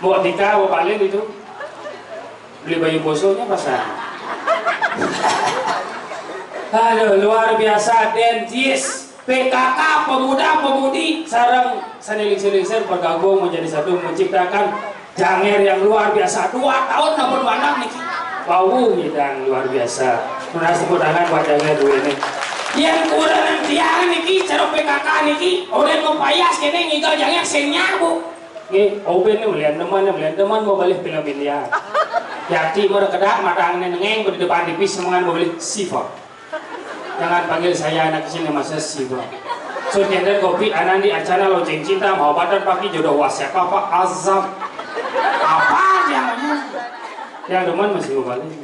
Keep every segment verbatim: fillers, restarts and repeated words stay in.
Mbok Tika, Mbok Palin itu beli baju bosonya pasang. Aduh, luar biasa, dentis. P K K, pemuda-pemudi, sareng sane lingsir-lingsir bergabung menjadi satu, menciptakan janger yang luar biasa. Dua tahun nampun manah niki. Wau, nyidang luar biasa. Nunas tepuk tangan buat janger dua ini. Yang kurang tiang niki, cara P K K niki, udah mau payas kene ngigal janger sing nyabu. Nggih, Oben nih, melihat teman, melihat teman mau balik film India. Yati mau kedak, mata angin nengeng, di depan tipis, semangat mau balik Siva. Jangan panggil saya anak kecil yang masa Siva. So, kenten kopi, anak di Acana, lonceng cinta, mau badan pagi, jodoh wasiat papa, azam. Apa dia ngomong? Yang demen masih mau balik.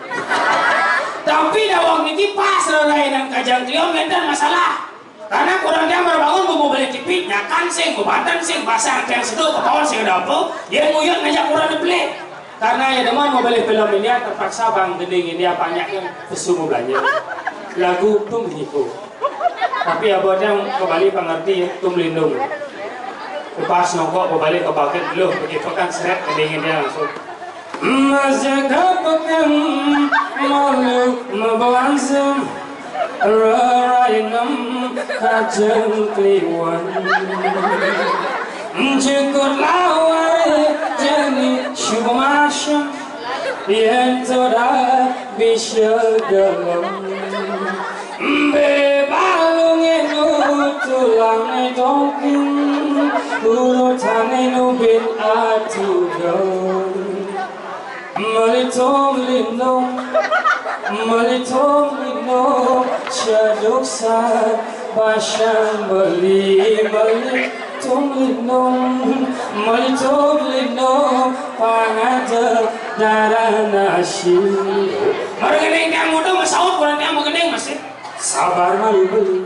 Tapi dawang niki pas rerainan kajang trio, ngenten masalah. Karena kurang dia mau bangun, mau beli T V, nyakan sing, mau banten sing, pasang tiang seduh, ketahuan sing ada apa, dia nguyut ngajak kurang dibeli. Karena ya demen mau beli film ini, ya terpaksa bang gending ini apa nyak yang pesu mau belanja. Lagu tum hiku. Tapi ya buat yang kembali pengerti ya, tum lindung. Lepas nongkok kembali ke bakit dulu, begitu kan seret gending ini langsung. Maze kapakan malu mabawanzam rarainam kajang kliwon. Jukut lawai jani syubamasya yen toda bisa dalam. Mbe balung enu tulang dongking, urutan enu bin atugal. Melitum lindung, melitum lindung, syaduk sat basyan beli, melitum lindung, melitum lindung, pangada darah nasi. Mereka yang muda masaut, kurang yang mengenai masih. Sabar malu beli,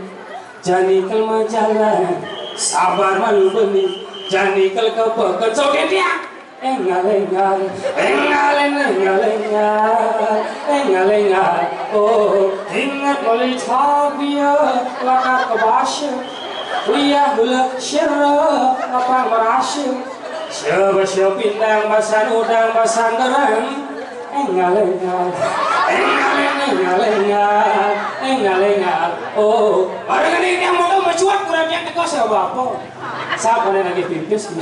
jani kel majalah. Sabar malu beli, jani kel kepe, kecok dia. Engal, engal, engal, engal, engal, engal, engal. Oh, ingat oleh tabia, lakar kebasya. Liah gula syera, apa merasa. Siapa siapa pindang, basan udang, basan derang. Engal, engal, engal, engal, engal, engal, engal. Oh, orang ini yang mau mencuat kurang yang teko siapa apa. Siapa nih lagi pipis?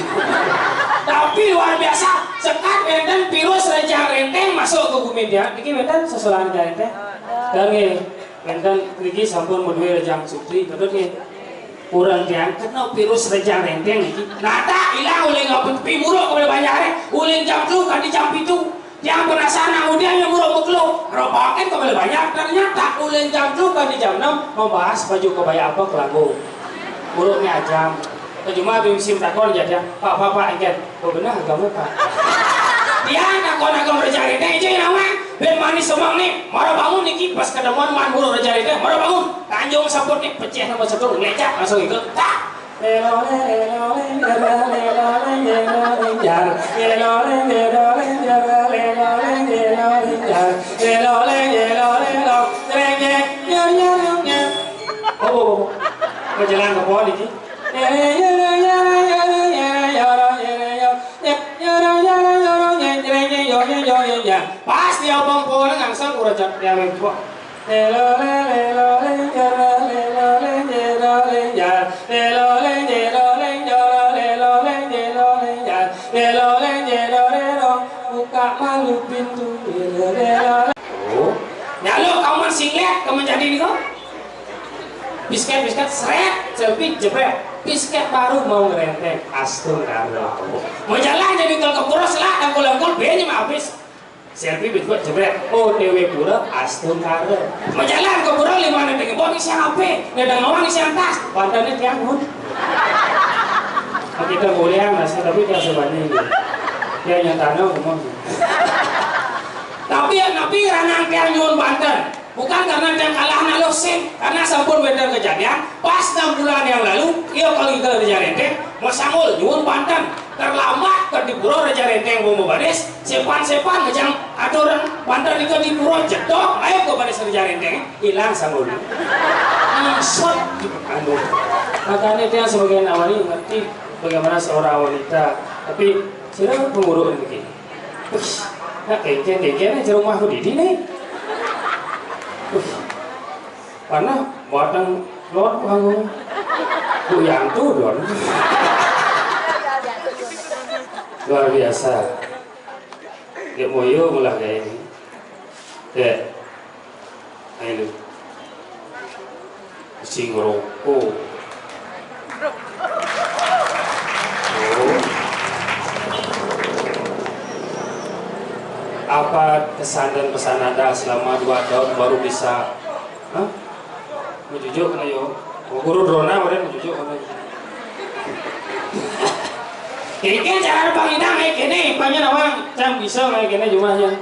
Tapi luar biasa, sekat wenten virus rejang renteng masuk ke bumi dia. Niki wenten sesulaan renteng. Dan nggih, wenten niki sampun menuhi rejang sutri, betul nggih? Kurang tiang kena virus rejang renteng niki. Nata ilang oleh ngapi muruk kepada banyak hari, oleh jam tujuh kan di jam itu. Tiang penasaran, udah yang muruk bekeluk. Robakin kepada banyak, ternyata oleh jam tujuh kan di jam enam membahas baju kebaya apa kelagu. Muruknya ajam. Cuma bim sim takon aja dia, Pak, Pak, Pak, engket. Oh, benar agama, Pak. Dia takon agama rejang renteng, aja yang nama. Ben manis semang nih, mara bangun niki pas ketemuan man muruk rejang renteng, mara bangun. Tanjung saput nih, pecah nomor satu, ngecak, langsung ikut. Tak. Oh, oh, oh. Menjelang ke pohon ini. Pas dia bang pohon langsung kurang jat dia. Buka malu pintu. Oh, nyalo kamu singlet kamu jadi itu. Bisket, bisket, seret, selfie, jebret. Bisket baru mau ngerenteng. Astagfirullah. Mau jalan jadi kalau kekuras lah, dan kalau kul banyak mah habis. Selfie bejebot jebret. O T W pura, astungkara. Majalan ka pura lima menit lagi. Bawa ngisi H P, ngadang awang ngisi tas. Banten ni tiang pun. Kita boleh yang rasa, tapi tiang sebani. Tiang nyata no, ngomong. Tapi napi ranang tiang nyuwun banten. Bukan karena tiang kalah naluh sim, karena sampun wénten kejadian, pas enam bulan yang lalu, ia kalau kita Raja Renteng, masangul nyuwun banten, terlambat ke di pura Raja Renteng mau baris, sepan-sepan ngejang aturan banten itu di pura jedok, ayo ke baris Raja Renteng, hilang sanggul. Isot, aduh. Makanya tiang sebagai anak wani ngerti bagaimana seorang wanita, tapi sira pengurus begini. Wih, nak kengkeng-kengkeng aja rumah aku didi nih. Wih, mana batang lot kamu? Bu Yantu dong. Luar biasa. Dia moyo malah kayak ini. Ya. Ayo lu. Sing rokok. Oh. Apa kesan dan pesan Anda selama dua tahun baru bisa, hah? Mencucuk kena yo. Oh, guru drona kemarin mencucuk kena. Kene cara pangidang kayak gini, banyak orang yang bisa kayak gini jumlahnya.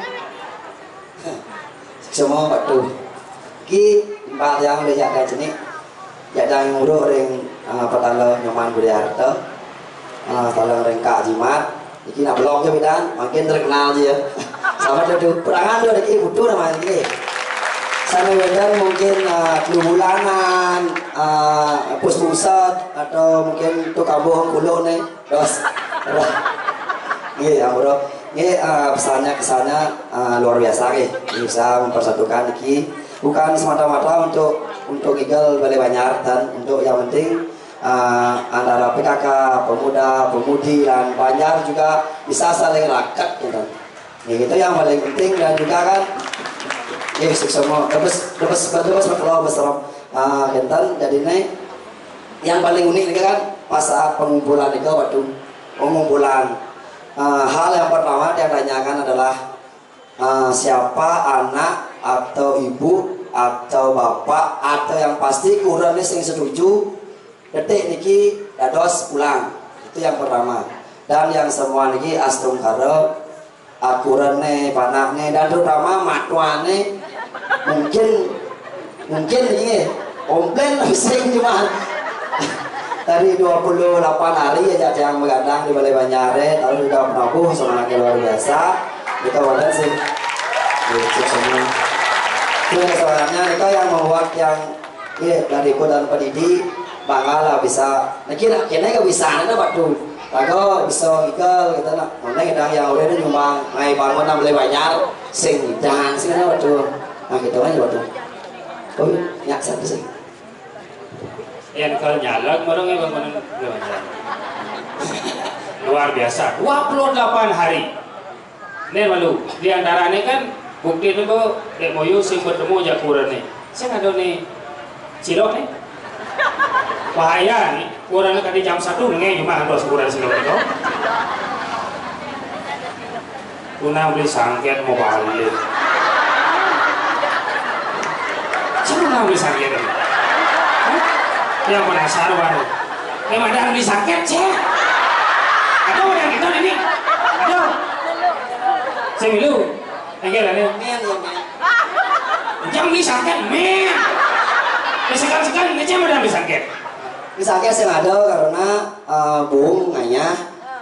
Semua waktu. Ki, empat yang udah jaga jenik. Jadang nguruk ring, ah, Petala Nyoman Budi Harta. Ah, Petala ring Kak Jimat. Iki nak blok je bidan, makin terkenal je ya. Sama tu, tu. Perangan tu lagi butuh nama lagi. Sana bidan mungkin, ah, Telu Bulanan, ah, Pus Pusat, atau mungkin tu Kabuh Kulo ni. Terus, terus. Iya, ya, bro. Ini, ah, pesannya kesannya, ah, luar biasa nih. Ini bisa mempersatukan iki bukan semata-mata untuk untuk Eagle Balai Banjar dan untuk yang penting ah, antara P K K, pemuda, pemudi, dan Banjar juga bisa saling raket gitu. Ya, itu yang paling penting dan juga kan, ya, semua terus terus terus kalau besar ah, kenten jadi ini yang paling unik ini kan pas saat pengumpulan itu waktu pengumpulan. Ah, hal yang pertama yang ditanyakan adalah ah, siapa anak atau ibu atau bapak atau yang pasti kurang sing setuju detik niki dados pulang. Itu yang pertama. Dan yang semua niki astungkara akurane panakne dan terutama matuane mungkin mungkin niki komplain sing cuma dari dua puluh delapan hari aja yang begadang di Balai Banjare, lalu juga penabuh semangatnya luar biasa. Kita wadah sih. Itu semua. Itu soalnya itu yang membuat yang Iya, dari ikut dan pendidik, bangga lah bisa. Nah, kira kira gak bisa ada waktu. Lagu bisa ikal kita nak. Mana kita yang udah nyumbang, ngai bangun enam belas banjar, sing dan sing ada waktu. Nah, gitu aja waktu. Oh, nyak satu sih. Yang kalau nyalek, mana ngai bangun enam belas banjar. Luar biasa, dua puluh delapan hari. Nih malu, di antara nih kan bukti nih bu, dek moyo sing bertemu aja kurang nih. Sing ada nih cilok nih. Bahaya nih, kurang nih tadi jam satu nih cuma terus kurang cilok itu. Guna beli sangket mau balik. Cuma beli sangket. Hah? Yang penasaran baru. Yang ada beli sangket cek. Ada orang itu ini. Ada. Saya milu. Enggak lah nih. Jangan beli sangket, men. Sekarang-sekarang ini cuma ada beli sangket. Beli sangket sing ada karena eh, bung ngayah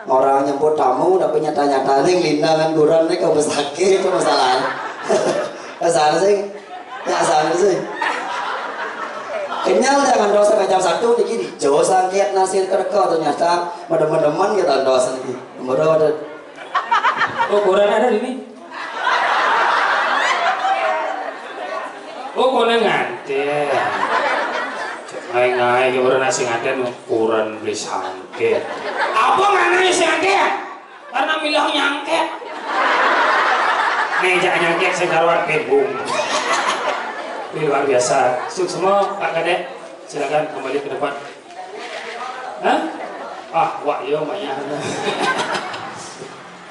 orang nyambut tamu tapi nyata-nyata nih lindangan guran nih kalau sakit itu masalah. Masalah sih. Ya sana sih. Kenyal jangan dosa macam satu niki di jauh sangket nasir kereka ternyata medemen-demen kita dosa niki. Nomor dua ada. Oh, kurang ada di sini. Oh, kono nganten. Ngai-ngai ya ora nasi nganten ukuran beli sangke. Apa mana sing nganten? Karena milah nyangket. Nih, jangan nyangket sing karuan kebung. Ini luar biasa. Suksma, Pak Kadek. Silakan kembali ke depan. Hah? Ah, wak yo banyak.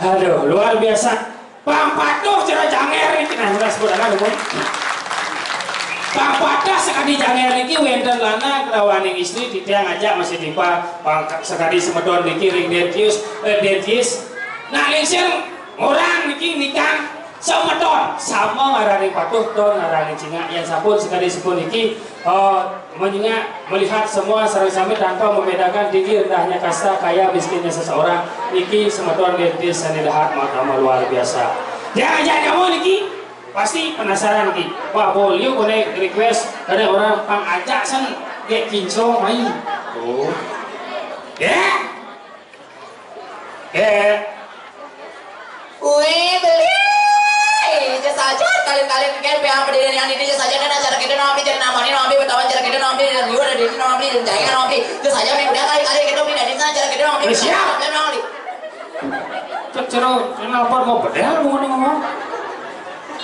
Aduh, luar biasa. Pang patuh cara janger niki, nah, ulah sebut anak umum. Pang patuh sakadi janger niki wénten lanang kalawaning istri, titiang ajak masih timpal, pang sakadi semeton niki ring Dentius, eh, Dentius. Nah, lingsir orang niki nikang semeton, sama ngaraning patuh, ton ngaraning cingak. Yang sampun sakadi sepun niki, eh, menyingak, melihat semua sareng sami tanpa membedakan tinggi rendahnya kasta, kaya miskinnya seseorang. Niki semeton Dentius sané dahat mahkamah luar biasa. Yang ajak kamu niki pasti penasaran niki. Wah, boleh koné request ada orang pang ajak san gé kincong main. Oh. Ya. Eh. Wih, beli. Ija saja, kalin-kalin kan piang pedirian yang ini ija saja, dan acara kita nompi, jadi namanya nompi, betawa acara kita nompi, dan liur ada di nompi, dan jahit nompi. Ija saja, minggu dia kalin-kalin kita nompi, dari sana acara kita nompi. Udah siap. Dan nompi. Cek cero, kenapa mau bedel mau ngomong?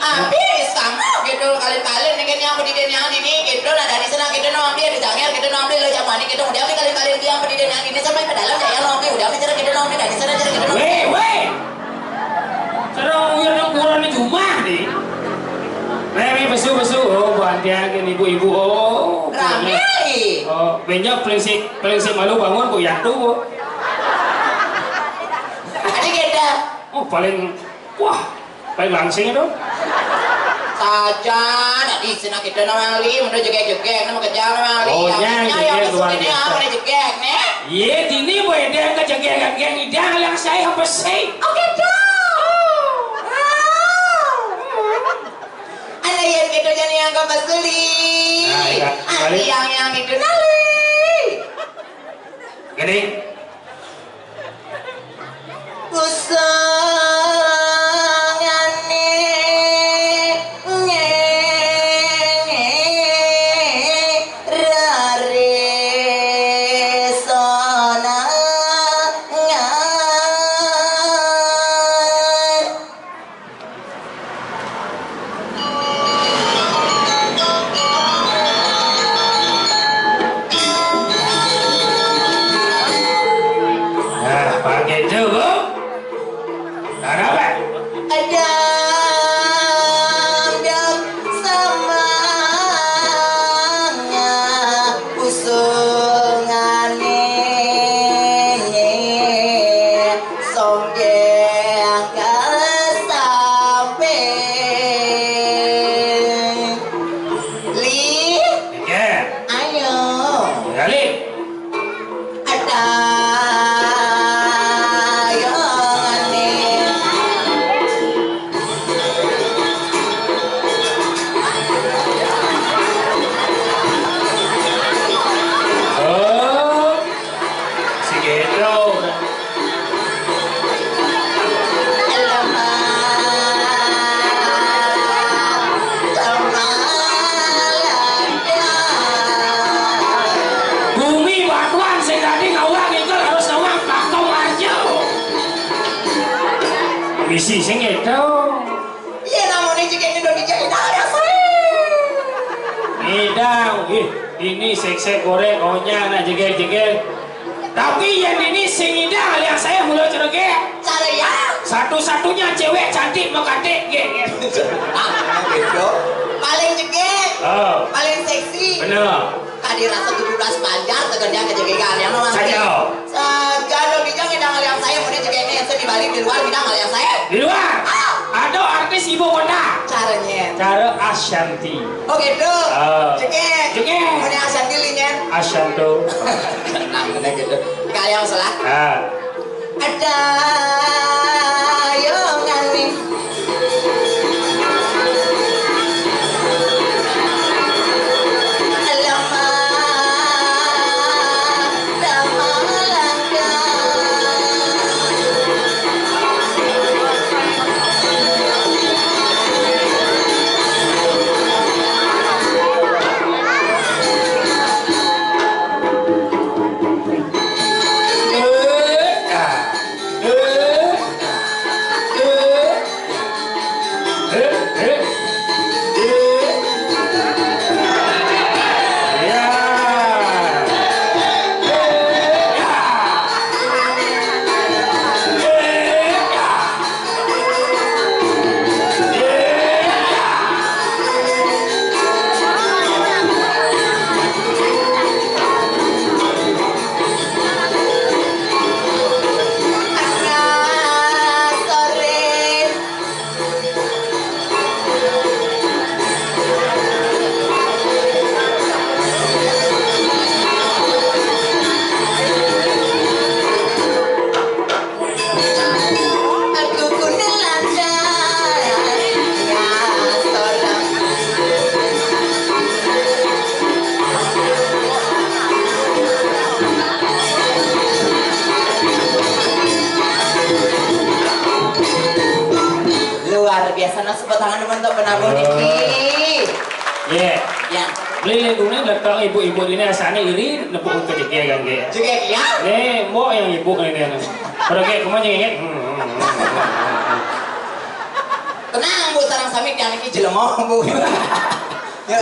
Ambil sama gitu, kalin-kalin nih kan yang pedirian yang ini gitu, nah dari sana gitu nompi, ada janger gitu nompi, lo jamani gitu, udah kalin-kalin yang pedirian yang ini sampai ke dalam, jaya nompi, udah acara kita nompi, dari sana acara kita nompi. Wéh, wéh. Cara nguyur nang kurang di rumah nih. Wéh, wéh, besu, besu. Oh, Bu Antian, ibu-ibu. Oh, rame. Oh, benjak paling si, paling si malu bangun, Bu Yatu, Bu. Ada kita. Oh, paling, wah, paling langsing itu. Saja, nanti sana kita nompi, menurut jegek-jegek, nama kejam nompi. Oh, yang nyang ini, yang jegek luar biasa. Ini, ah, mana jegek nih? Iya, dini boy dia ke jegek, yang idang yang saya apa sih? Oke, dong. Ada yang gitu jadi yang ke peseli. Nah, iya. Ada yang, yang itu nali. Gini. Usangane ngene rare sonangan. Nah, pakai itu, Bu. Kenapa? Ada dam samanya usungane songgeh kasamping. Li. Oke. Ayo. Kali. Ada yang aneh. Oh. Si Gendro. Bumi batuan sing dadi ngawak iku harus ngawak Pak Kong Arjo. Misi sing itu. Iya, namanya juga Indonesia, Italia, saya. Ngidang, ih, ini seksek goreng, onya, anak jegel-jegel. Tapi yang ini sing ngidang alias saya mulo cerege. Cara ya? Satu-satunya cewek cantik mekatik, ge. Ah, gitu. Paling jegel. Oh. Paling seksi. Bener. Tadi rasa tujuh belas Banjar, tekerja ke jegel, yang orang. Saja. Saja lo bijang ngidang alias saya, mau dia jegel, saya di Bali, di luar ngidang alias saya. Di luar? Ah. Ada artis ibu kota. Caranya. Cara Ashanti. Oh gitu. Ah. Jegel. Jegel. Mana Ashanti linya? Ashanto. Nah, mana gitu. Kalian salah. Ah. Ada yang aneh. Alamak. Biasanya sepot tangan teman untuk penabuh niki. Ye. Ya. Beli lingkungan belakang ibu-ibu ini asalnya iri nepuk ke jegé kan, Gé. Juga ya? Nih, mbok yang ibu ini. Pada kayak kemana ya? Tenang, Bu, sareng sami tiang niki jelema, Bu.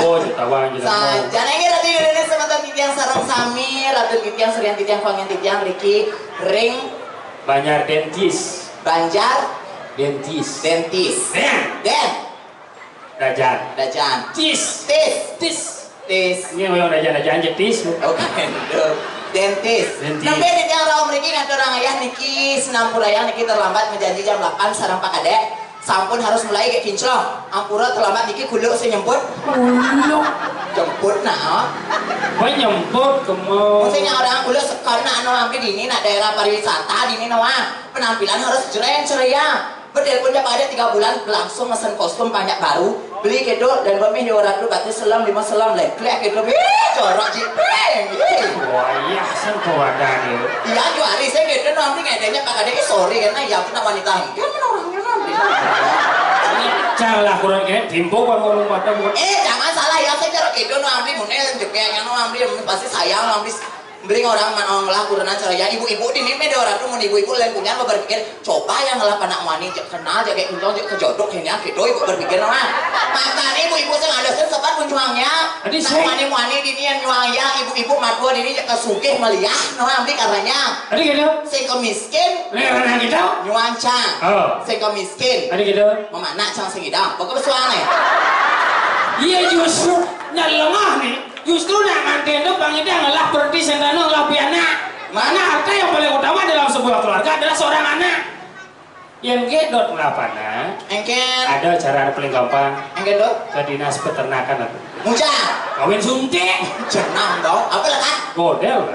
Oh, jutawan jelema. Saja niki ratu ini semeton titiang sareng sami, ratu titiang, suryan titiang, pangen titiang, Riki, ring Banjar Dentis. Banjar Dentis. Dentis. Den. Den. Dajan. Dajan. Tis. Tis. Tis. Tis. Ini yang dajan-dajan aja tis. Oke, dentis. Dentis. Tapi di tiang rawuh mriki ngatur ayah niki senampurayang niki terlambat menjanji jam delapan sareng Pak Kadek. Sampun harus mulai kayak kinclong. Ampura terlambat niki kuluk sing nyemput. Kuluk. Jemput nah. Apa nyemput kemo? Maksudnya orang kuluk sekarang anu ambil dini nak daerah pariwisata dini nah. Penampilan harus jreng ceria. Bertelepon tiap ada tiga bulan langsung mesen kostum banyak baru. Beli kedok dan bami di orang dulu batis selam lima selam leh. Klek kedok. Ih, jorok ji. Ih, ih. Wayah sing kawadan ya. Iya, dua hari saya gitu nanti ngedenya Pak Kadek, "Ih, sorry karena ya aku nak wanita." Dia kan orangnya kan. Janganlah kurang kayak timbuk kan ngomong pada bukan. Eh, jangan salah ya, saya cara gitu nanti mun eh juga yang nanti pasti sayang nanti beli orang mana orang lah kurenan cara ya ibu-ibu di meme deh orang tuh mun ibu-ibu lain punya berpikir coba yang ngelah anak wani cek kenal cek kayak untung cek kejodok ini gitu ibu berpikir mah makanya ibu-ibu saya ada sih sempat pun juangnya Adi sih. Wani wani di ini yang juang ya ibu-ibu matua di ini cek kesugih meliah no nanti katanya Adi gitu. Sing ke miskin Ini orang gitu. Nyuanca. Oh. Sing ke miskin. Adi gitu. Memanak cang sing idang. Pokoknya suang nih. Iya justru nyelengah nih. Justru nak manten tuh pangidang lah berarti sendano lah piana. Mana harta yang paling utama dalam sebuah keluarga adalah seorang anak. Yang gedot ngapana? Engken. Ada cara paling gampang. Engken tuh. Ke dinas peternakan aku. Muja. Kawin suntik. Jenang dong. Apa lah kan? Model.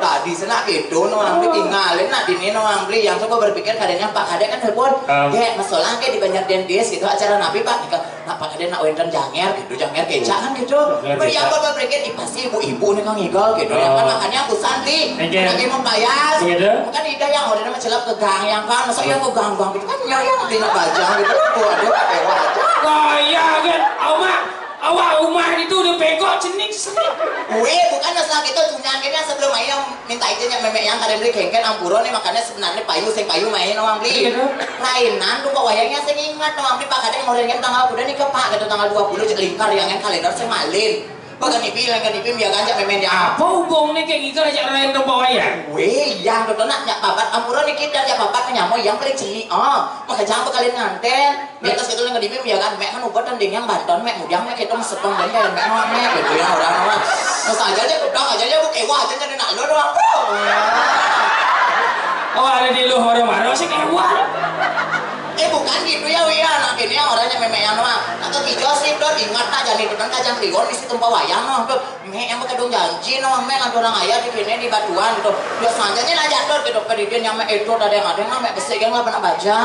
Tadi senak itu nuang beli tinggalin nak dini nuang beli yang coba berpikir kadangnya Pak Kadek kan telepon. Um. Dek, masalah kayak di Banjar Dentis gitu acara napi Pak. Nah, Pak Kadek nak wénten janger gitu, janger kecak kan gitu. Janger kecak. Apa berpikir ih pasti ibu-ibu nih kan ngigel gitu. Ya kan makanya aku santi. Lagi membayar. Gitu. Kan ida yang udah nama celap ke gang yang kan, masa yang ke gang-gang gitu kan ya yang beli nak bajang gitu. Waduh, kayak wajah. Wah iya kan, awak awak rumah itu udah bengkok cenik senik. Weh, bukan masalah gitu, cuman ini sebelum ayam minta izin yang memek yang kadang beli kengken ampura nih makanya sebenarnya payu sing payu main orang beli. Lainan tuh kok wayangnya sing ingat orang beli Pak Kadek mau dengan tanggal udah nih ke Pak gitu tanggal dua puluh cek lingkar yang kalender sing malin. Pakai nipi, lain nipi biar ganjak memen dia. Apa hubung nih kayak gitu aja lain tuh bawa ya? Weh, yang tuh nak nyak babat ampura nih kita nyak babat nyamo yang paling cili. Ah, pakai jangan kalian nganten. Mek tas gitu nang kedipim ya kan, mek kan ubat dan dingin banton, mek mudiang mek itu setong dan kayak mek mah mek gitu ya orang mah. Terus aja aja udah aja aja bu kewa aja jadi nak lo doang. Oh ada di lu horo maro sih kewa. Eh bukan gitu ya Wia, nah gini ya orangnya memek yang mah. Atau kijos nih dot ingat aja nih bukan kacang kliwon mesti tumpah wayang noh. Mek yang pakai dong janji no, mek kan orang ayah di sini di Batuan gitu. Biasanya nih lah jatuh gitu ke didin yang mek itu tadi yang ada yang mek besi kan nggak pernah baca.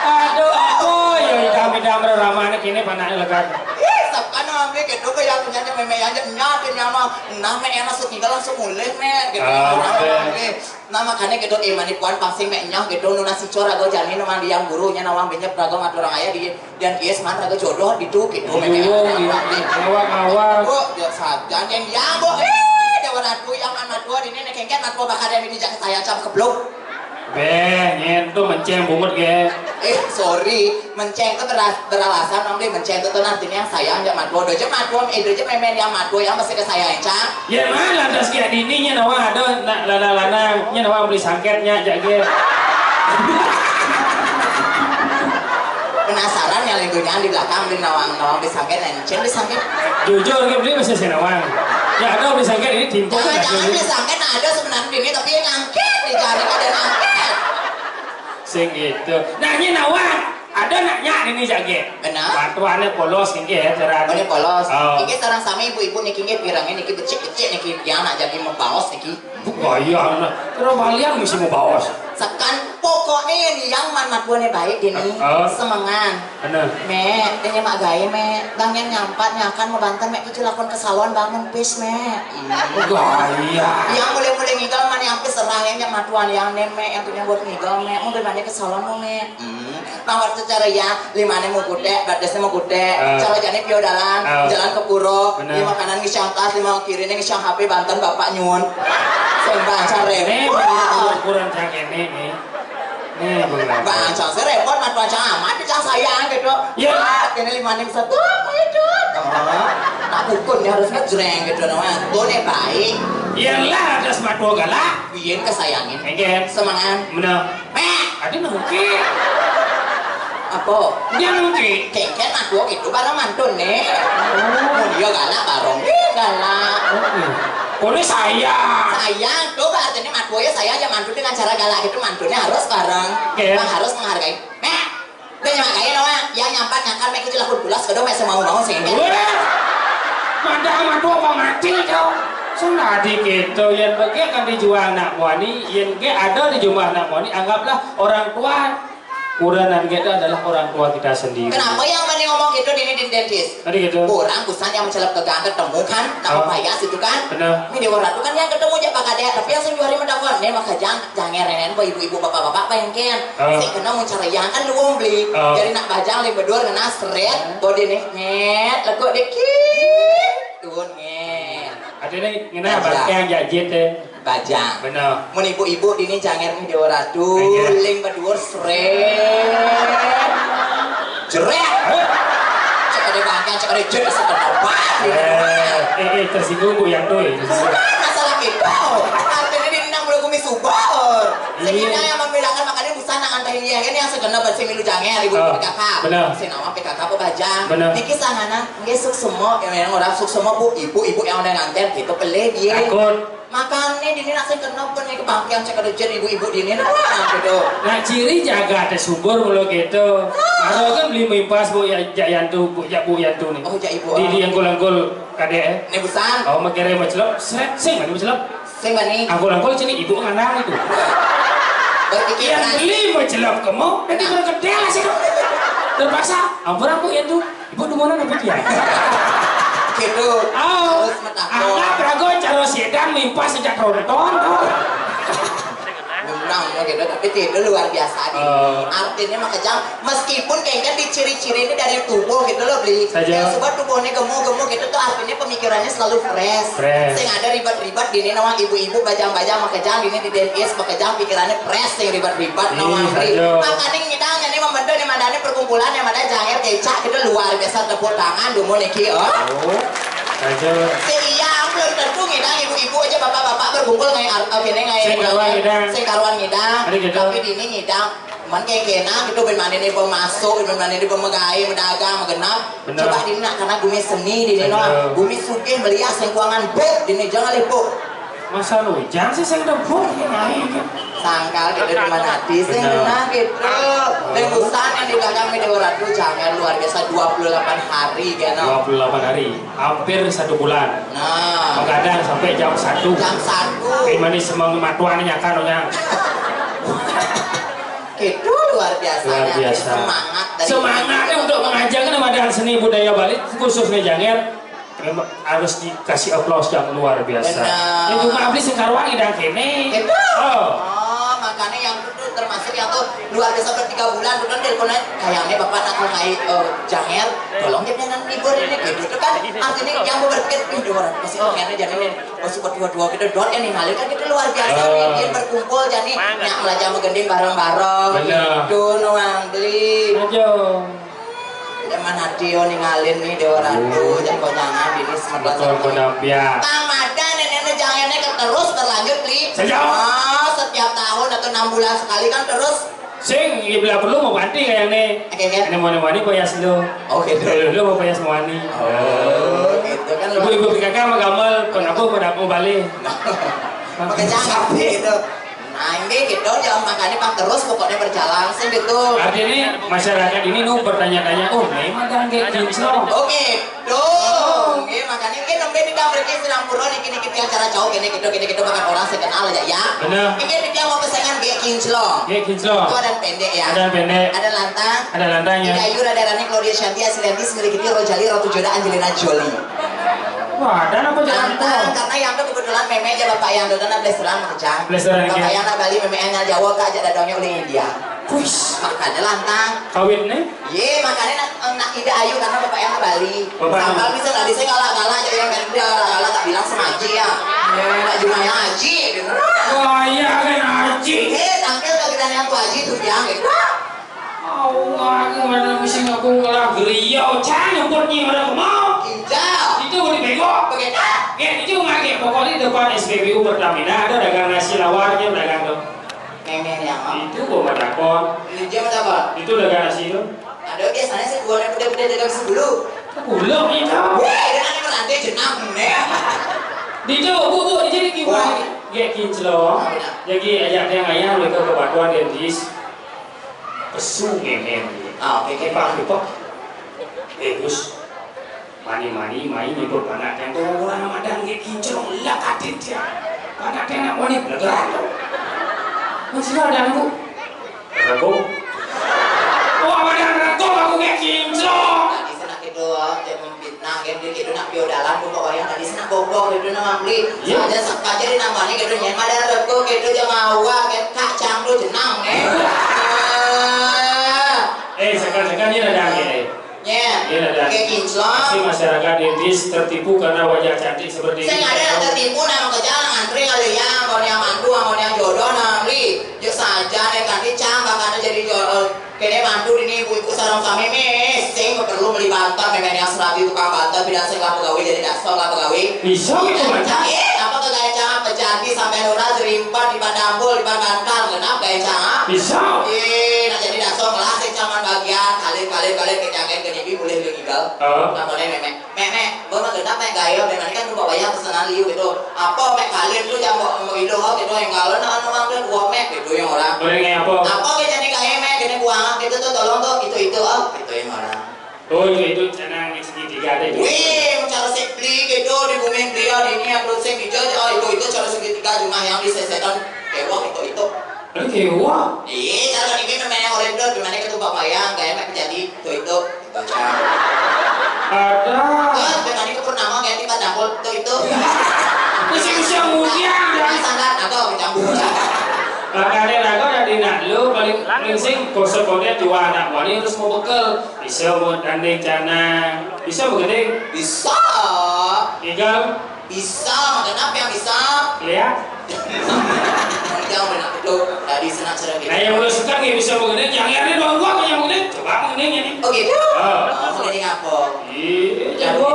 Aduh, aduh, ya idam idam ramane kini panak lekat. Ih, sekan ambil gitu ke yang punya memek aja nyatin yang mah. Nah, mek yang masuk tinggal langsung mulih mek gitu. Ah, orang oke. Ambil. Nah makanya gitu eh manipuan pasing mek nyoh gitu nuna sicor ago jani nang di yang gurunya nawang benyep rago ngatur orang ayah di dan dia seman rago jodoh di tu gitu mek Iya, iya. Ngawak-ngawak. Bu, ya saja yang yang bu eh dewa ratu yang anak tua di nenek kengken anak tua bakal yang ini jangan saya cap keblok. Beh, nyen tuh menceng bungut ge. Eh, sorry. Menceng itu beras, beralasan dong deh, menceng itu tuh nantinya yang sayang aja matua. Udah aja matua, itu aja memen yang matua yang pasti ke saya, Cang. Ya mah lantas kayak dininya nawa ada nak lana-lana nya nawa beli sangketnya aja ge. Penasaran yang lingkungan di belakang beli nawang-nawang di sangket, nah, encen di sangket. Jujur ge beli masih senawang. Ya ada beli sangket ini timpuk. Jangan-jangan beli sangket nah ada sebenarnya ini tapi yang ngangkit di jari ada ngangkit. Sing itu. Nah, ini nawang. Ada nak nyak ini jage. Benar. Bantuannya polos ini ya, cara. Ini polos. Oh. Ini sekarang sama ibu-ibu niki nggih pirangnya niki becik-becik niki yang nak jadi membaos niki. Bukan iya, nah. Terus balian mesti membaos. Sekan Pokokné yén yang man matuané baé dini, semengan. Bener. Mé, déné mak gaé, Mé. Bang yang nyampat nyakan mau banten, Mé, kicil lakon ke salon bangun pis, Mé. Gaya. Yang mulai-mulai ngigel man yang pis serah yang matuan yang né, Mé, yang punya buat ngigel, Mé. Mau gimana ke salon mau, Mé? Hmm. Nawar secara ya, limané mau gudé, badesnya mau gudé, cara jani piodalan, jalan ke pura, lima kanan ngisang tas, lima kiri ngisang H P banten bapak nyun. Sembah cari. Né, ukuran cang kéné né. Né, Bang Rama. Bang, cang sih repot, mah tuan cang amat, cang sayang gitu. Iya. Ah, ini lima enam satu, apa itu? Ah, tak dukun dia harus ngejreng gitu, nama. Tuh nih baik. Iyalah, ada semua galak. Biar kesayangin. Enggak. Semangat. Bener. Meh. Tadi nungki. Apa? Dia nungki. Kengken aku gitu, barang mantun nih. Oh. Dia galak, barong. Ih, galak. Oke. Koné sayang. Sayang, tuh artinya mak gue ya sayang ya mantu dengan cara galak gitu, mantunya harus bareng. Oke. Bang harus menghargai. Meh, dia nyamak kaya nama, yang nyampat nyakar meh kecil aku pulas, kedua meh semau-mau sih. Wah, pada sama tua apa mati kau? Senadi gitu, yang bagi akan dijual anak muani, yang ge ada di jumlah anak muani, anggaplah orang tua. Kuranan ge itu adalah orang tua kita sendiri. Kenapa yang mana ngomong gitu di ini dentis? Tadi gitu. Orang busan yang mencelep ke gang ketemu kan, kamu payas itu kan? Benar. Ini Dewa Ratu kan yang ketemu aja Pak Kadek, tapi yang sing juari mendapat, nih mah kejang, jangan renen, ibu-ibu bapak-bapak bayangkan. Sing kena mun cara yang kan lu beli. Jadi nak bajang lima dua ngena seret, bodi nih nyet, lekuk dikit, tuh nyet. Ada nih ngena bangkeng jajit deh. Bajang. Bener. Mun ibu-ibu dini janger nih Dewa Ratu, ling bedur srét. Jerét. Cek ada bangkang, cek ada jén, sebentar. Eh, eh, eh, tersinggung Bu Yanto ya. Bukan masalah itu. Artinya dia nang belum kumis subur. Sehingga yang membedakan makanya busana antar ini ya, ini yang segenap buat si milu janger, ibu P K K. Bener. Si nama P K K apa bajang? Bener. Niki sangana, nggih suksema, yang orang suksema Bu, ibu-ibu yang udah nganter gitu, pelih dia. Takut. Makane dini nak sing kena pun nih kebangkian cek ada jen ibu-ibu dini nah gitu. Nah, ciri jaga teh subur mulu gitu. Karo kan beli mimpas Bu ya, Jayantu, Bu, ya, Bu Yantu nih. Oh, ya, ibu. Di, di yang kulangkul kade eh. Nih busan. Oh, makere macelok, sret sing mana macelok. Sing mana? Angkul-angkul sini ibu nganang itu. Berpikir. Yang beli macelok kamu, nanti berkedel sih kamu. Terpaksa, ampun aku Yantu. Ibu dumunan apa dia? Gitu. Oh. Harus metakon. Anggap ragu cara sedang mimpas sejak ronton. Menang gitu, tapi itu luar biasa nih. Artinya makanya meskipun kayaknya diciri-ciri ini dari tubuh gitu loh beli. Saja. Yang sebab tubuhnya gemuk-gemuk gitu tuh artinya pemikirannya selalu fresh. Fresh. Sing ada ribet-ribet gini nama ibu-ibu bajang-bajang makejang gini di dentis makejang pikirannya fresh sing ribet-ribet nama beli. Makanya ngidang ini membentuk di mana perkumpulan yang mana janger kecak gitu luar biasa tepuk tangan dulu niki oh. Saja. Si iya belum tentu ngidang ibu-ibu aja bapak-bapak berkumpul ngai ar- eh, gini ngai sing karuan ngidang. Sing karuan ngidang. Tapi dini ngidang man kayak kena gitu ben mana nih masuk ben mana nih megai medagang megenap. Bener. Coba dini nak karena bumi seni dini no bumi sugih melias lingkungan buk dini jangan lipuk. Masa rujang sih sing debuk ini naik. Sangkal gitu di mana hati sing kena gitu. Tembusan yang di belakang media ratu jangan luar biasa dua puluh delapan hari gitu. Dua puluh delapan hari, hampir satu bulan. Nah. Begadang sampai jam satu. Jam satu. Gimana semang matuannya karunya. Itu luar biasa. Luar biasa. Semangat dari semangatnya untuk mengajarkan wadah seni budaya Bali khususnya Janger. Memang harus dikasih aplaus yang luar biasa. Benar. Ya cuma abli sing karuan idang kene. Itu. Oh. Oh, makanya yang itu termasuk yang tuh luar biasa bertiga bulan tuh kan teleponan kayaknya bapak nak mengai eh, janger, tolong dia dengan libur ini gitu tuh kan artinya yang mau berpikir ih dua orang pasti pengennya jadi nih oh super dua dua gitu dot yang ngalir kan itu luar biasa nih dia berkumpul jadi nak belajar menggending bareng-bareng. Benar. Gitu nuang beli. Aduh. Zaman hati yo ningalin nih Dewa Ratu, jangan konyangan ini semeton. Betul, benar, ya. Tang mada nenek-nenek jangan nenek terus berlanjut li. Sejak? Oh, setiap tahun atau enam bulan sekali kan terus. Sing, ya bila perlu mau ganti kayak nih. Oke, kan? Ini mau wani payas lo. Oh, gitu. Lo mau payas mau wani. Oh, gitu kan. Ibu-ibu P K K sama gamel, pun apa, pun apa balik. Pakai jangan gitu. Nah, ini gitu, jangan makannya pak terus, pokoknya berjalan sih gitu. Artinya masyarakat ini nu bertanya-tanya, oh, memang kan kayak kinclong. Oke, dong. Oke, makanya ini nang Ini kan berarti sedang purun, ini, ini, ini acara cowok, ini, gitu, ini, gitu, makan orang sing kenal aja, ya. Bener. Ini dia mau pesanan gek kinclong. Gek kinclong. Itu ada pendek, ya. Ada pendek. Ada lantang. Ada lantang, ya. Ada Ayu, ada Rani, Claudia Shanti, Asli Antis, Milik Giti, Rojali, Ratu Joda, Angelina Jolie. Wah, ada apa jalan? Lantang, karena yang tuh kebetulan meme aja bapak yang tuh kan ada seram kerja. Ada seram kerja. Bapak yang nak Bali, meme yang Jawa, kak aja dadongnya oleh India. Wis. Makanya lantang. Kawin nih? Ye, makanya nak, nak Ida Ayu karena bapak yang Bali. Bapak. Sampai bisa tadi saya ngalah-ngalah aja yang kan dia ngalah-ngalah tak bilang sama Aji ya. Ya, tak cuma yang Aji. Wah, iya kan Aji. Eh, tangkil ke kita yang tuh Aji tuh yang gitu. Allah, aku mana mesti ngaku ngelah geriau, cah nyebutnya mana aku mau. Iya. Itu udah bego. Begitu. Ya, itu nggak kayak pokoknya depan S P B U Pertamina ada dagang nasi lawarnya dagang tuh. Meme yang mau. Itu gua mau takon. Ini dia mau takon. Itu dagang nasi itu. Ada biasanya sih gua udah udah dagang sebelum. Belum itu. Weh, ada anak nanti jenang nih. Di itu, bu, bu, di sini gimana? Wah. Gek kinclong. Jadi ajak dia ngayah mereka ke batuan dia bis. Pesu ngemen. Ah, oke, oke. Kipak, kipak. Eh, Gus. Mani-mani, mai nyebut panak yang orang-orang madang gek kinclong lah katin dia. Panak yang nak wani belegaran tu. Masih ada aku. Aku. Wah, madang aku, aku gek kinclong. Tadi sana gitu, ah, dia memfitnah, kan dia gitu nak piodalan tu pokoknya tadi sana bobok gitu nak mambeli. Iya. Saja sekaja di namanya gitu nyen madang aku gitu jangan awak kan kacang tu jenang eh. Eh, sekarang-sekarang ni ada angin eh. Ya. Iya, dan pasti masyarakat Inggris tertipu karena wajah cantik seperti ini. Saya nggak ada yang tertipu, nama kerja ngantri kali ya, mau yang mantu, mau yang jodoh, nah, beli. Yuk saja nih, tadi cang, bahkan jadi jodoh. Kene mantu ini ibu-ibu sarang kami nih, sing perlu beli bantal, memang yang serabi tukang bantal, bilang sing lah pegawai jadi dasar lah pegawai. Bisa, iya, itu kan? Cang, eh, apa kegaya cang, pejanti sampai lurah, serimpet, di bandampul, di bantal, kenapa gaya cang? Bisa. Eh, nak jadi dasar kelas, sing cang bagian, kalir, kalir, kalir, kejangan, kenipi, boleh beli gigal. Oh. Namanya memek. Mek, mek, gua mah genap, mek, gaya, mek, ini kan rupa wayang pesanan liu gitu. Apa, mek, kalian tuh jangan mau, mau ilu, oh, gitu, yang kalau nak anu, mang, tuh, gua, mek, gitu, yang orang. Boleh nggak apa? Apa, gitu, nih, gaya, mek, gini, buang, gitu, tuh, tolong, tuh, itu, itu, oh, gitu, yang orang. Oh, itu, itu, canang segitiga ada itu. Wih, mau cara sik beli, gitu, di bumi beli, oh, di ini, yang belum sing hijau, oh, itu, itu, cara segitiga, cuma yang di sesetan, kewok, itu, itu. Ada kewok? Iya, cara ini, memang yang orang itu, gimana, ketupat wayang, gaya, mek, jadi, itu, itu. Ada. Tuh, sampai tadi ke Purnama ganti Pak Campur tuh itu. Usia-usia muda. Nah, sangat atau Pak Campur. Makanya lagu dari nak lu paling paling sing kosong kode dua anak wali terus mau bekel. Bisa mau tanding canang. Bisa begending. Bisa. Tinggal. Bisa, kenapa yang bisa? Lihat. Yang benar betul. Tadi senang cerita. Nah, yang udah suka nih bisa begending. Yang ini doang gua yang begending. Coba begending ini. Oh gitu. Oh. Oh, begending apa? Iya, jago.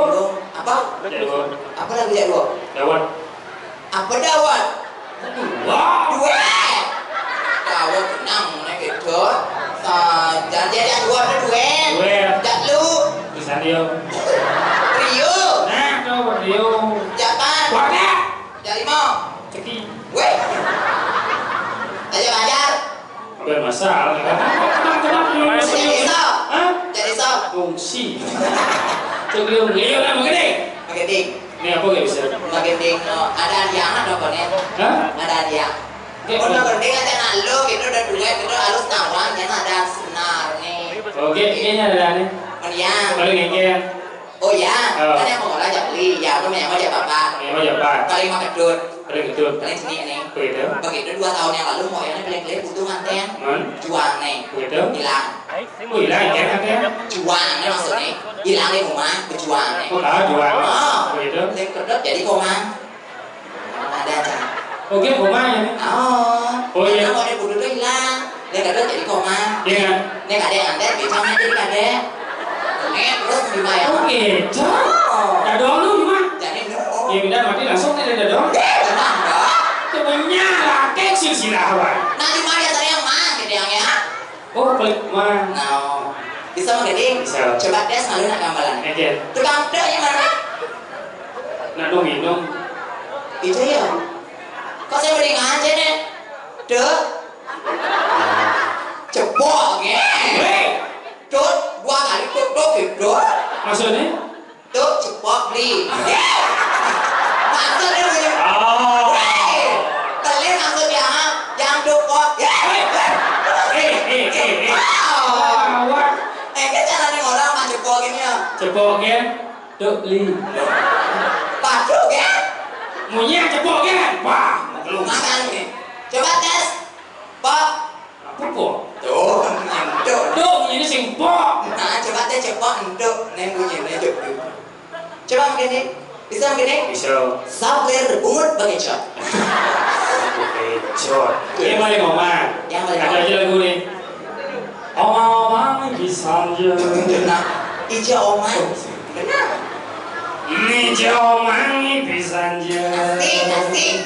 Apa? Jago. Apa lagu jago? Dawat. Apa dawat? Wah. Duet. Dawat tenang, nek gitu. Saja dia yang dua ada duet. Duet. Jak lu. Bisa dia. Trio. Nah, coba trio. Japan. Wadah. Jak lima. Ceki. Weh. Aja belajar. Bukan masalah. Kenapa, kenapa lu jadi serius? Jadi sok. Hah? Jadi sok. Fungsi. Cek lu, iya lah, begini. Begini. Ini apa gak bisa? Magending, oh, ada hadiah apa nih? Hah? Ada hadiah. Oke. Udah gending aja nah lu gitu udah duit gitu harus tawang ya ada senar nih. Oke, ini ada nih. Meriang. Paling ngengkel. Oh ya, oh. Kan yang mau aja beli, ya aku yang mau aja bapak. Yang mau aja bapak. Paling mah kedut. Paling kedut. Paling sini nih. Begitu. Begitu dua tahun yang lalu mau yang paling beli butuh manten. Hmm? Jual nih. Begitu. Hilang. Oh, hilang ya, kan, ya? Juang, ya, maksudnya. Hilang di rumah, berjuang, ya. Oh, ah, juang. Oh. Oh, gitu. Yang kedua jadi komang. Ada aja. Oke, komang, ya. Oh. Oh, iya. Karena mau dia bunuh tuh hilang. Yang kedua jadi komang. Iya, kan? Ini kadek nganter, becang aja jadi kadek. Ini terus gimana ya? Oh, gitu. Oh. Dadong lu gimana? Jadi, no. Ya, udah, mati langsung nih, dadong. Eh, tenang, Bang. Temennya, laki, silsilah, Bang. Nah, cuma dia tadi yang mang, gitu, yang ya. Oh, pelik mah. Nah, bisa mah gini. Bisa. Coba tes malu nak gambaran. Oke. Tukang dek yang mana? Nak dong minum. Itu ya. Kok saya mending aja deh. Dek. Cepok, nge. Hei. Dut, dua kali dut, dut, dut. Maksudnya? Tuh, cepok beli. Duk li. Waduh, kan? Munyi cepok, kan? Wah, maklum. Makanya. Coba tes. Pok. Apa, Pok? Tuh, bunyi entuk. Tuh, bunyi ini sing pok. Nah, coba tes cepok entuk. Nih bunyi ini entuk. Coba begini. Bisa begini? Bisa. Saplir bungut bengecot. Bengecot. Ini paling ngomong. Yang paling Ada ngomong. Aja lagu nih. Omang-omang iki sanjung. Nah, ija omang. Benar. Ija omang iki sanjung. Asik, asik.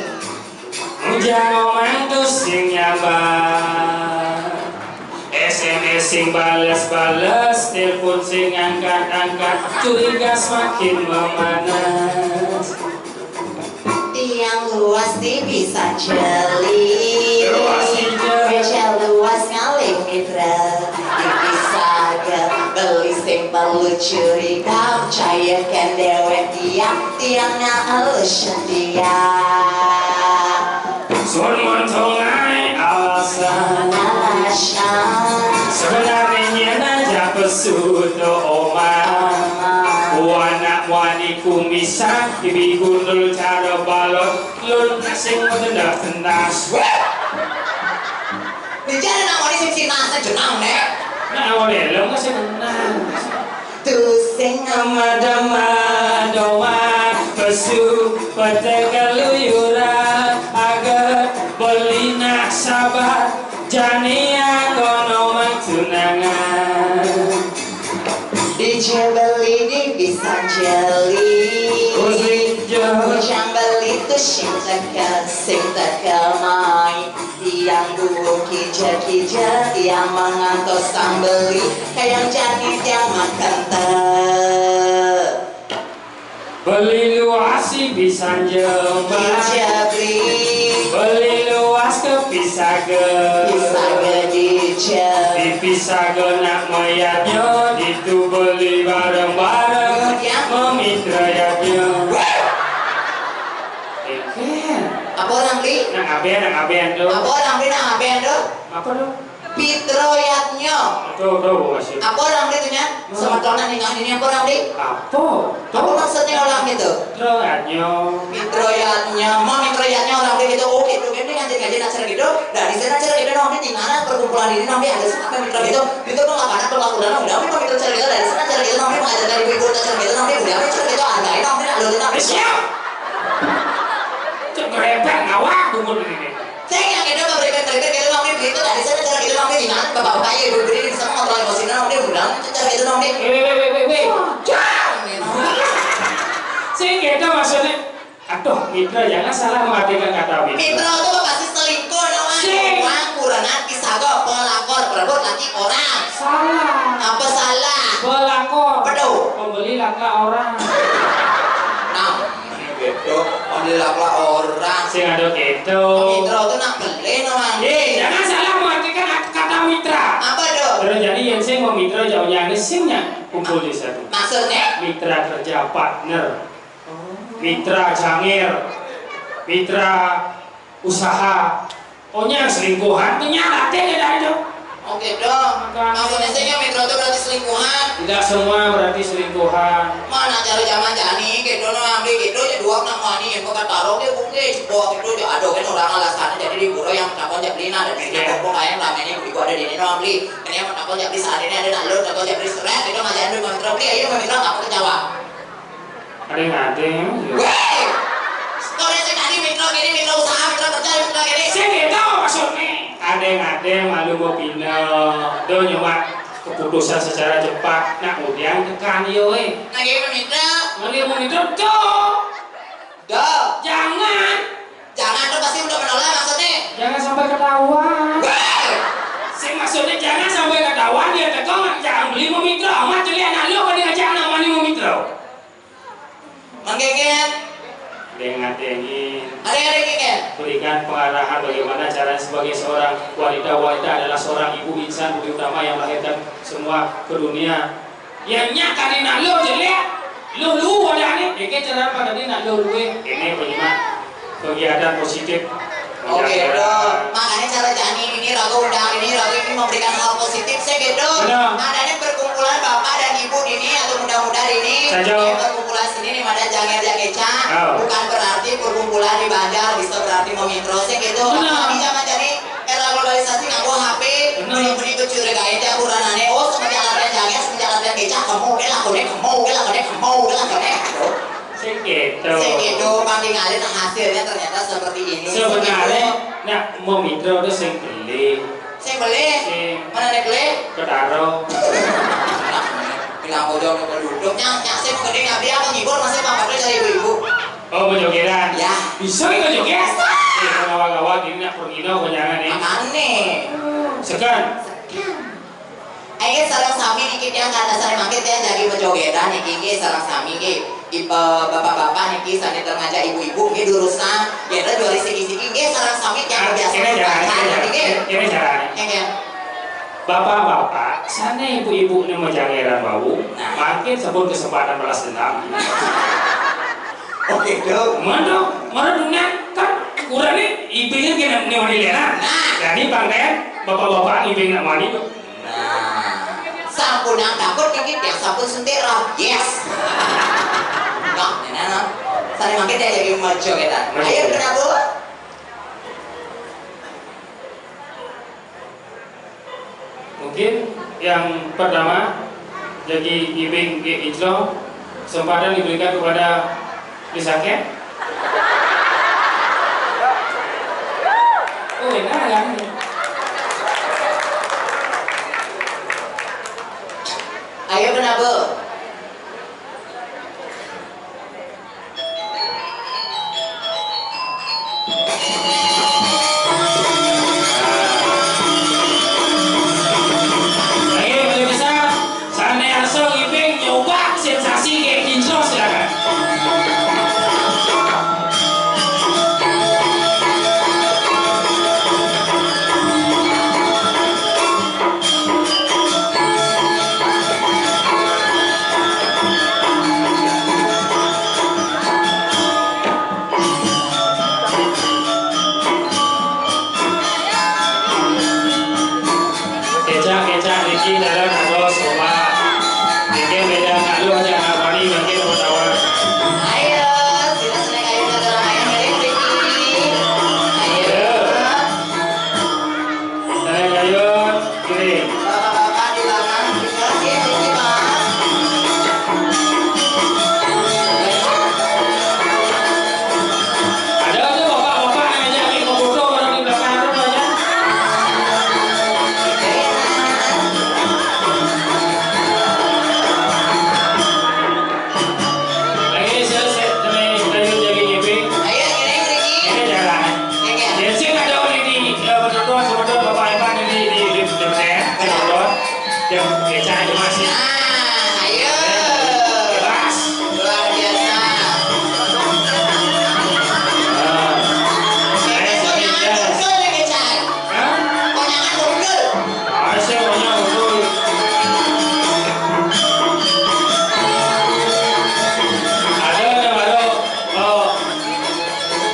Ija omang tuh sing nyambat. S M S sing bales-bales, telepon sing angkat-angkat, curiga semakin memanas. Tiang luas di bisa jeli. Luas di jeli. Meja luas ngalih mitra. Di bisa beli simpel lucu rida. Percayakan dewek tiang, tiang na alus setia. Sun mun tungai alasan. Alasan. Sebenarnya nyen aja pesuto omah. Omah. Wanak wani kumisan, bibi gundul cara balon. Lun sing tendas-tendas. Bicara nak wani sing sinasa jenang, Nek. Nak wani lem sing tenang. Tusing amadama doma pesu pete keluyuran agar beli nak sabar jani agono tunangan. Ija beli di bisa jeli. Ujang beli tu sing teka, sing teka mai. Tiang duo kija-kija, tiang mangantos sang beli, kayang jani tiang makan te. Beli luas si bisa jembar. Ija beli. Beli luas ke pisaga. Pisaga di ija. Di pisaga nak mayatnya, ditu beli bareng-bareng. Kemudian? Memitra yatnya. Wah! Eker. Apa orang beli? Nang aben, nang aben tuh. Apa orang beli nang aben tuh? Apa tuh? Pitroyatnya. Tuh, tuh, masih. Apa orang beli tuh, Nyan? Hmm. Semetonan nih, nggak ini apa orang beli? Apa? Apa maksudnya orang gitu? Pitroyatnya. Pitroyatnya, mau mitroyatnya orang beli gitu. Oh, gitu. Ini ngaji-ngaji nak cerita gitu. Nah, di sana cerita gitu, nanti di mana perkumpulan ini nanti ada sih apa mitra gitu. Itu tuh apa, apa laporan, udah, apa mitra cerita gitu. Dari sana cerita gitu, nanti mengajarkan ibu-ibu cerita gitu, nanti udah, apa cerita gitu, hargain, nanti nak lu, nanti. Eh, siap. Cek ngerebek ngawak, tunggu dulu ini. Sing yang itu mah berikut-berikut gitu, Bang, nih, begitu tadi saya cara gitu, Bang, nih, gimana? Bapak-bapak, ya, ibu-ibu, ini bisa mengontrol emosinya, Bang, nih, udah, cara gitu, Bang, nih. Weh, weh, weh, weh, weh. Jangan, nih, Bang. Sing gitu maksudnya. Aduh, Mitra, jangan salah mengartikan kata Mitra. Mitra itu pasti selingkuh, namanya. Sing. Uang, kurang hati, sago, pelakor, perebut, laki orang. Salah. Apa salah? Pelakor. Pedo. Pembeli lak-lak orang. Nah. Gitu, pembeli lak-lak orang. Sing ada gitu. Mitra itu nak beli, no, Mang. Eh, jangan salah mengartikan at-, kata mitra. Apa tuh? Terus jadi yang sing mau mitra jauhnya ini singnya kumpul di satu. Maksudnya? Mitra kerja, partner. Oh. Mitra jangir. Mitra usaha. Oh, nya selingkuhan, nya latih ya dari itu. Oh, gitu. Maksudnya sih, ya, Mitra itu berarti selingkuhan. Tidak semua berarti selingkuhan. Mana cara zaman jani, gitu, no, ambil gitu, ya, dua nama ini, yang pekat taruh, dia bungkit, buat gitu, dia ada kan orang alasannya, jadi di pura yang takut jadi beli, nah, dan sini. Iya. Kok kayak ramenya, beli gua ada di ini, no, beli. Ini yang takut jadi saat ini ada nalur, takut jadi stres, itu ngajarin dulu, Mitra, beli, ayo, Mitra, nggak pakai jawab. Ada yang ada, ya. Weh! Sekolah saya tadi mitra gini, mitra usaha, mitra kerja, mitra gini. Sing gitu maksudnya. Ada yang ada, malu mau pindah. Do nyoba keputusan secara cepat. Nah, kemudian tekan, yo, eh. Nah, gimana mitra? Ngeri mau mitra, do. Do. Jangan. Jangan tuh pasti udah menolak maksudnya. Jangan sampai ketahuan. Weh! Sing maksudnya jangan sampai ketahuan, dia tekan, jangan beli mau mitra. Amat celi anak lu, kan dia ajak anak mani mau mitra. Mangkengin. Dengan dengin. Ada yang dengin. Berikan pengarahan bagaimana caranya sebagai seorang wanita. Wanita adalah seorang ibu insan budi utama yang melahirkan semua ke dunia. Ya, nya kali nak lu jelek, lu lu wadahnya. Deke cara apa tadi nak lu luwe? Ini penyimak kegiatan positif. Oke, dong. Makanya cara jani ini, raga undang ini, raga ini memberikan hal positif, saya gitu. Benar. Adanya perkumpulan bapak dan ibu ini atau muda-muda ini, Saja. Ya, perkumpulan sini nih, ada jangir jangir, Oh. Bukan berarti perkumpulan di Banjar bisa berarti memitro, saya gitu. Benar. Tapi zaman jani era globalisasi nganggo H P, Benar. Beli-beli kecurigain tiap bulanane, oh, semenjak latihan jangir, semenjak latihan becak, kamu, oke lah, konek, kamu, oke lah, konek, kamu, oke lah, konek. Gitu. Sing gitu. Sing gitu, panggilannya hasilnya ternyata seperti ini. Sebenarnya, nak mau mitra udah sing beli. Sing beli? Sing. Mana nek beli? Ketaro. Bilang bodoh ke duduk, nyang, nyang, sing gede nggak biar menghibur, masih apa tuh dari ibu-ibu? Oh, mau jogeran? Ya. Bisa nggak joget? Bisa. Eh, kalau awal-awal ini nak pergi dong, jangan nih. Makanya. Sekan. Sekan. Ayo sareng sami niki tiang kata sareng mangke tiang jagi pejogédan niki nggih sareng sami nggih. Ibu bapak-bapak niki sané termasuk ibu-ibu nggih durusang. Yén juari siki-siki nggih sareng sami tiang biasa. Ini jalan, ini jalan. Nggih. Bapak-bapak, sané ibu-ibu ini mau jangeran bau, Nah. Mangkin sampun kesempatan balas dendam. Oke, dong. Mana, mana dunia kan kurang nih, ipingnya kena nih wani lera. Nah. Jadi pangkaian bapak-bapak iping nak wani tuh. Nah, sampun yang takut dikit ya, sampun suntik roh. Yes. Enggak, enak, no. Saling makin dia jadi maju kita. Ayo, kenapa? Mungkin yang pertama, jadi ibing ke Ijlo, kesempatan diberikan kepada Lisake. Oh, enak kan? Ayo, kenapa? Oke, pemirsa, sané asa ngibing nyoba sensasi kayak kinclong, silakan. Kecak, kecak, niki dalam atau sekolah. Niki beda kalu aja nggak wani, niki mau tawar. Ayo, sila seneng ayo, nggak ada lain, nggak ada yang pergi. Ayo. Ayo. Seneng ayo, kiri. Bapak-bapak di belakang, terima kasih, thank you, Pak. Ada aja bapak-bapak yang ngajak yang mau foto orang di belakang itu aja. Lagi selesai, kami lanjut jadi G P. Ayo, ini, ini. Ini jalan. Ini. Jadi sih ada orang di, eh, penonton, penonton bapak ibu ini di, di, di, di, penonton. Yang biasa aja masih. Nah, ayo. Keras. Luar biasa. Ah. Ayo, konyangan betul nih, Cai. Hah? Konyangan betul. Ah, saya konyangan betul. Ada, ada, ada. Oh.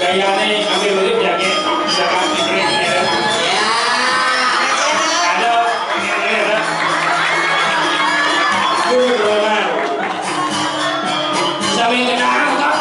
Gayane ambil urip ya, Kek. Jangan pikirin ya. Ya, ada. Ada, ya, ya. Guru Ronald. Sambil kenal, kok.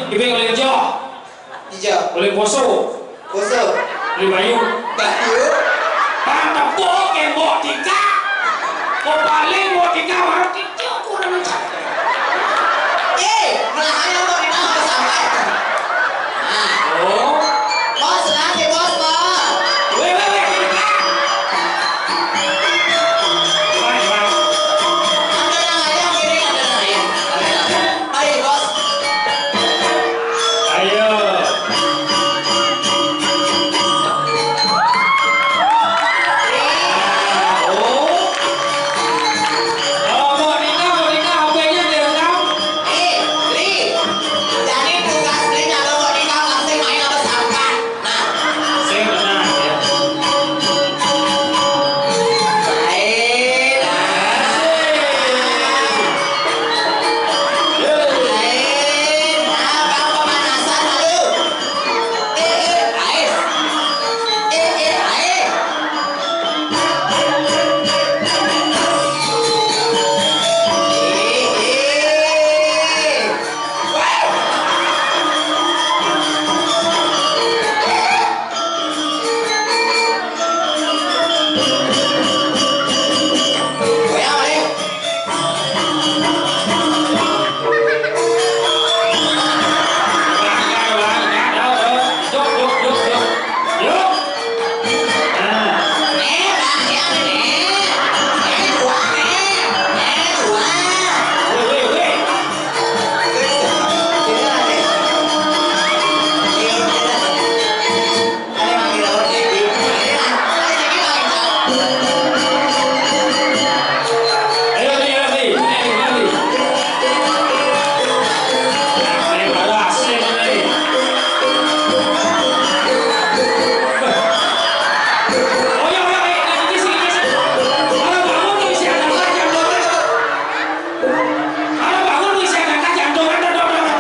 Ibe oleh ijo. Ijo. Oleh poso. Poso. Oleh bayu. Bayu. Bang tepuk ke mbok tika. Kok paling mbok tika baru tika kurang ajar. Eh, malah ayo mbok tika mau sampai. Nah. Oh. Bos, lah si bos, bos. Weh, weh, weh, tika. Wah, wah. Ada yang ayam ini, ada yang ayam. Ada yang ayam. Ayo, bos. Ayo. Oh. Oh, Mbok Nika, Mbok Nika, H P-nya direkam. Eh, Li. Jadi tugas Li nyampe Mbok Nika pasti main apa sangkan. Nah. Sing benar, ya. Lain, nah. Lain, nah, Bang, pemanasan lalu. Eh, eh, lain. Eh, eh, lain. Eh, eh. Wah. Anak bangun wis ada kacang doang, ada doang, ada.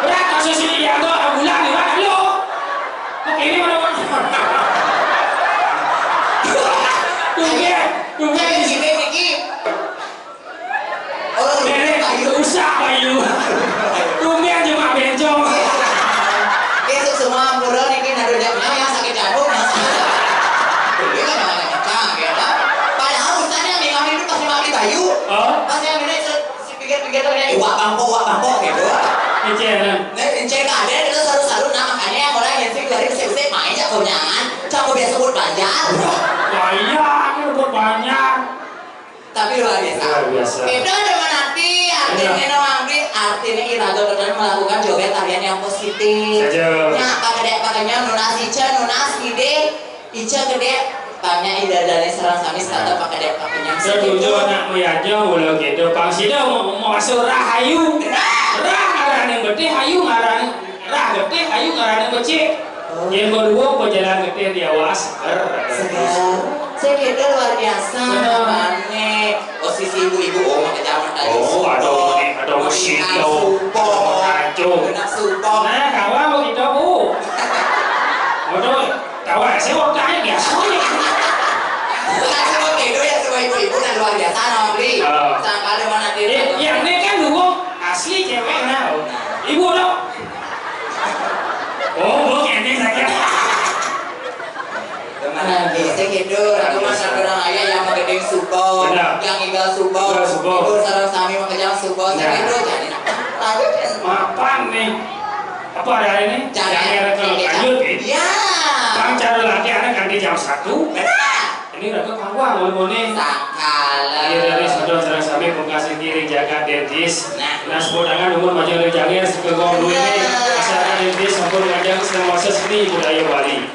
Berat kasus ini ya, tuh, ambulan, ya, halo. Ini mana, mana? Tumben, tumben. Ini sini, Niki. Oh, Nenek, ini Bayu. Usah, Bayu. Tumben cuma bencong. Besok semua ampura, Niki, naruh jam enam yang sakit jantung, yang sakit. Ini kan malah kacang, ya, kan? Padahal urusannya nih, kami itu pasti mampir Bayu. Oh? Pasti yang ini se- Si pikir-pikir tuh kayak, "Wah, bangko, wah, bangko," gitu. Eceran. Nah, encen ada, kita saru-saru, nah, makanya yang orang yang sih dari usik-usik main, cak konyangan, cak biasa buat banjar. Wah, iya, aku buat banjar. Tapi luar biasa. Luar biasa. Itu ada menanti, artinya, iya, no, Amri, artinya iraga benar melakukan joget tarian yang positif. Saja. Nah, pakai dek, pakainya nunas ica, nunas ide, Ica gedé, tanya idadané sareng sami setata pakedék pakenyang. Setuju, anak muyaja mula kéto. Pang sida mau, mau asuh rah ayu. Rah ngarané getih, ayu ngarané, rah getih, ayu ngarané becik. Oh. Yén kedua pejalan getih di awak seger. Seger. Saya kira luar biasa. Benar. Mané. Oh, sisi ibu-ibu, oh, makejang tadi. Oh, aduh, ini, aduh, mesin lo. Supo. Kacau. Kena supo. Nah, kawan begitu, Bu. Aduh. Tawa, saya mau tanya biasa aja. Bukan semua gitu ya, semua ibu-ibu dan luar biasa, no, Bli. Heeh. Sangkal di mana dia? Eh, yang ini kan dukung asli cewek, nah. Ibu dong. Oh, bu, ini saja. Teman lagi, saya gitu. Aku masa orang ayah yang mau gedeng subo, benar, yang igal subo, igal subo, ibu sarang sami mau kejang subo, saya gitu. Jadi, lanjut. Mapan nih. Apa ada ini? Jangan. Jangan, jangan, lanjut, ya. Ya. Bang, cara lagi anak ganti jam satu. Benar. Ini udah ke panggung, mau nih. Sangkala. Iya, dari saudara sareng sami pungkasan kiri jaga dentis. Nah. Nah, sebut tangan umur maju dari jangir, sekegong dulu ini. Nah. Masyarakat dentis, sampun ngajak sedang masa seni budaya Bali.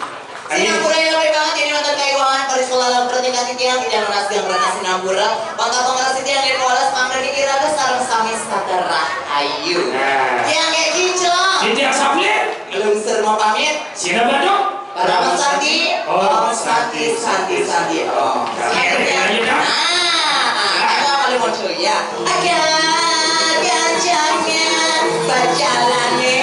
Sinampura yang lebih banget ini nonton kaiwangan pada sekolah dalam pertingkat titiang tidak ngenas yang rana sinampura. Bangka bangka sitiang dan walas pangdani iraga sareng sami saterah ayu. Nah. Yang kayak gitu. Titiang saplir. Lungsur mau pamit. Sina badok. Parama santi. Om santi, santi, santi, om. Nah, ayo paling mau ya. Ada ganjangnya berjalan nih.